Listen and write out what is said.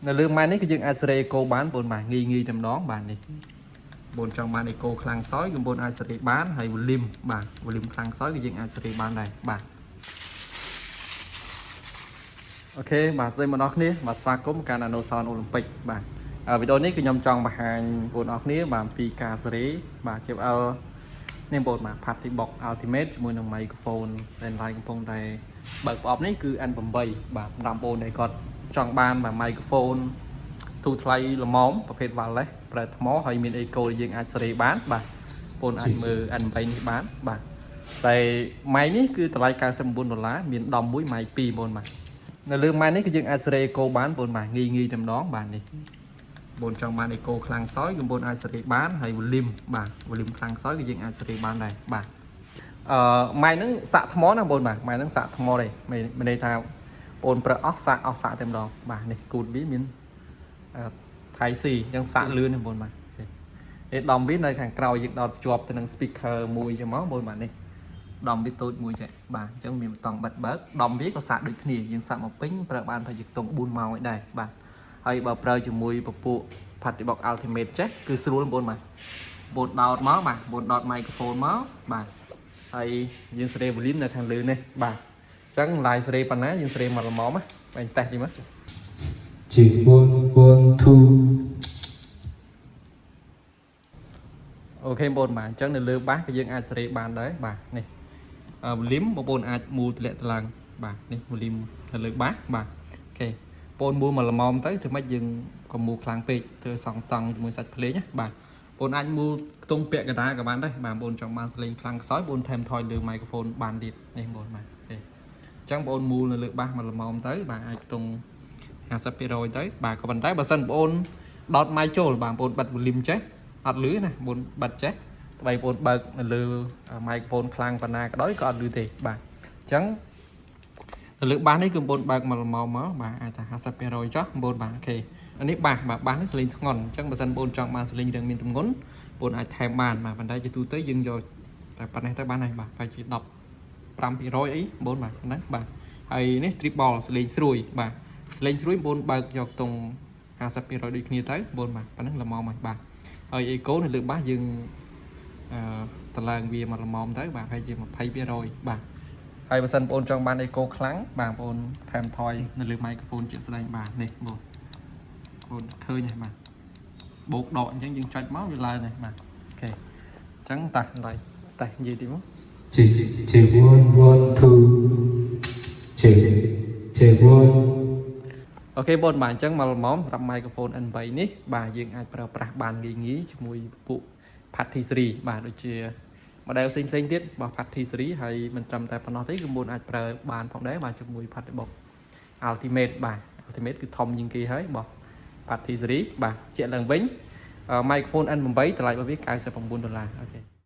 នៅលើម៉ែនេះគឺយើងអាចសេរី echo បានបងបាទងាយងាយតែម្ដងបាទនេះបងចង់បាន echo ខ្លាំងខ្សោយគឺបងអាចសេរីបានហើយ volume បាទ volume ខ្លាំងខ្សោយគឺយើងអាចសេរីបានដែរបាទ OK បាទសួស្តីបងប្អូនគ្នាបាទស្វាគមន៍ការ Nano Sound Olympic បាទវីដេអូនេះគឺខ្ញុំចង់បង្ហាញបងប្អូនគ្នាបាទអំពីការសេរីបាទ JBL នេះបងបាទ Party Box Ultimate ជាមួយនឹង microphone ដែលឡៃកំពុងតែបើកប្រអប់នេះគឺ N8 បាទសម្រាប់បងដែលគាត់ចង់បានបាទ microphone ទូថ្លៃល្មមប្រភេទ wireless ប្រើថ្មហើយមាន echo ដែលយើងអាចសេរីបានបាទបងអាចមើល N8 នេះបានបាទតែម៉ៃនេះគឺតម្លៃ99ដុល្លារមាន10មួយម៉ៃ2បងបាទនៅលើម៉ៃនេះគឺយើងអាចសេរី echo បានបងបាទងាយងាយតែម្ដងបាទនេះបងចង់បាន echo ខ្លាំងខ្សោយគឺបងអាចសេរីបានហើយ volume បាទ volume ខ្លាំងខ្សោយគឺយើងអាចសេរីបានដែរបាទអឺម៉ៃហ្នឹងសាក់ថ្មណាបងបាទម៉ៃហ្នឹងសាក់ថ្មទេមានន័យថាបងប្រើអស់សាក់អស់សាក់តែម្ដងបាទនេះគូតវាមាន ថៃស៊ីអញ្ចឹងសាក់លឿនណាបងបាទនេះដំវានៅខាងក្រោយយើងដោតភ្ជាប់ទៅនឹង speaker មួយចឹងមកបងបាទនេះដំវាតូចមួយចេះបាទអញ្ចឹងមានបតង់បិទបើកដំវាក៏សាក់ដូចគ្នាយើងសាក់មកពេញប្រើបានប្រហែលជាខ្ទង់4ម៉ោងឯដែរបាទហើយបើប្រើជាមួយពពួក Party Box Ultimate ចេះគឺស្រួលបងបាទបងដោតមកបាទបងដោត microphone មកបាទហើយយើងសេរី volume នៅខាងលើនេះបាទអញ្ចឹង live សេរីប៉ុណ្ណាយើងសេរីមកល្មមណាបាញ់តេស្តទីមក Check one one two. OK បងបាទអញ្ចឹងនៅលើ bass ក៏យើងអាចសេរីបានដែរបាទនេះអឺ volume បងប្អូនអាចមូលទម្លាក់ទៅឡើងបាទនេះ volume នៅលើ bass បាទ OK បងមូលមកល្មមទៅធ្វើម៉េចយើងកុំមូលខ្លាំងពេកធ្វើសង់តង់ជាមួយសាច់ភ្លេងណាបាទបងអាចមូលខ្ទង់ពាក់កណ្ដាលក៏បានដែរបាទបងចង់បានសលេងខ្លាំងខ្សោយបងថែមថយលើ microphone បានទៀតនេះបងបាទ OK អញ្ចឹងបងមូលនៅលើ bass មកល្មមទៅបាទអាចខ្ទង់50%ទៅបាទក៏ប៉ុន្តែបើសិនបងអូនដោត mic ចូលបាទបងអូនបិទ volume ចេះអត់លឺណាបងអូនបិទចេះត្បៃបងអូនបើកនៅលើ microphone ខ្លាំងប៉ុណ្ណាក៏ដោយក៏អត់លឺទេបាទអញ្ចឹងនៅលើ bass នេះគឺបងអូនបើកមកល្មមមកបាទអាចថា50%ចុះបងអូនបាទ OK អានេះ bass បាទ bass នេះសលេងធ្ងន់អញ្ចឹងបើសិនបងអូនចង់បានសលេងរឿងមានទម្ងន់បងអូនអាចថែមបានបាទប៉ុន្តែជាទូទៅយើងយកតែប៉ុណ្ណេះទៅបានហើយបាទប្រហែលជា15%អីបងអូនបាទហ្នឹងបាទហើយនេះ treble សលេងស្រួយបាទសលេងស្រួយបងអូនបើកយកតង់50%ដូចគ្នាទៅបងបាទប៉ុណ្ណឹងល្មមហើយបាទហើយ echo នៅលើ bass យើងអឺតឡើងវាមកល្មមទៅបាទប្រហែលជា20%បាទហើយបើសិនបងអូនចង់បាន echo ខ្លាំងបាទបងអូនថែមថយនៅលើ microphone ជាក់ស្ដែងបាទនេះបងបងឃើញហើយបាទបូកដកអញ្ចឹងយើងចុចមកវាឡើងហើយបាទ OK អញ្ចឹងតាឡៃតែនិយាយតិចមក Check check one one two. Check check one. OK បងបាទអញ្ចឹងមកល្មមសម្រាប់ microphone N8 នេះបាទយើងអាចប្រើប្រាស់បានងាយងាយជាមួយពួក Party series បាទដូចជា model ផ្សេងៗទៀតរបស់ Party series ហើយមិនត្រឹមតែប៉ុណ្ណោះទេគឺមុនអាចប្រើបានផងដែរបាទជាមួយ Party Box Ultimate បាទ Ultimate គឺធំជាងគេហើយរបស់ Party series បាទជាក់ឡើងវិញ microphone N8 តម្លៃរបស់វា99ដុល្លារ OK។